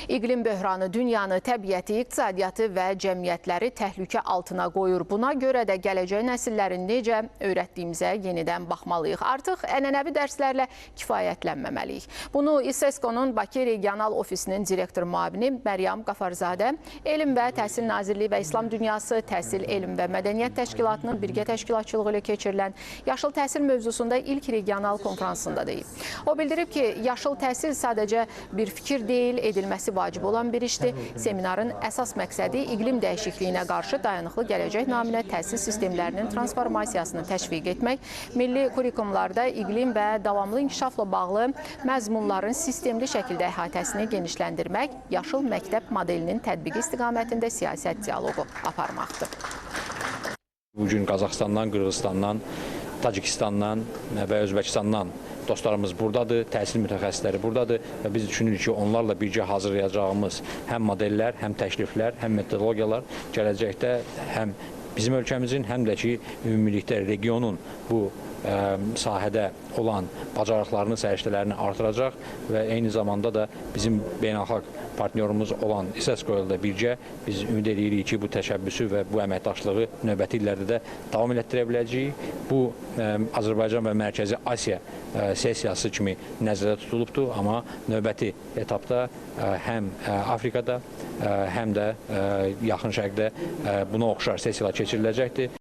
İqlim böhranı dünyanı, təbiəti, iqtisadiyyatı və cəmiyyətləri təhlükə altına qoyur. Buna görə də gələcək nəsillərin necə öyrətdiyimizə yenidən baxmalıyıq. Artıq ənənəvi dərslərlə kifayətlənməməliyik. Bunu İSESCO-nun Bakı Regional Ofisinin direktor müavini Məryəm Qafarzadə, Elm və Təhsil Nazirliyi və İslam Dünyası Təhsil, Elm və Mədəniyyət Təşkilatının birgə təşkilatçılığı ilə keçirilən Yaşıl Təhsil mövzusunda ilk regional konfransında deyib. O bildirib ki, yaşıl təhsil sadəcə bir fikir deyil, edilməsi vacib olan bir işdir. Seminarın əsas məqsədi iqlim dəyişikliyinə qarşı dayanıqlı gələcək naminə təhsil sistemlərinin transformasiyasını təşviq etmək, milli kurikulumlarda iqlim və davamlı inkişafla bağlı məzmunların sistemli şəkildə əhatəsini genişləndirmək, yaşıl məktəb modelinin tətbiqi istiqamətində siyasət dialoqu aparmaqdır. Bugün Qazaxıstandan, Qırğızstandan, Tacikistandan və Özbəkistandan dostlarımız buradadır, təhsil mütəxəssisləri buradadır və biz düşünürük ki, onlarla birgə hazırlayacağımız həm modellər, həm təkliflər, həm metodologiyalar gələcəkdə həm bizim ölkəmizin, həm də ki, ümumilikdə regionun bu sahədə olan bacarıqlarını, səriştələrini artıracaq və eyni zamanda da bizim beynəlxalq partnyorumuz olan İSESCO ilə birgə biz ümid edirik ki, bu təşəbbüsü və bu əməkdaşlığı növbəti illərdə də davam elətdirə biləcəyik. Bu Azərbaycan və Mərkəzi Asiya sessiyası kimi nəzərdə tutulubdur, amma növbəti etapda həm Afrikada, həm də Yaxın Şərqdə buna oxşar sessiyalar keçiriləcəkdir.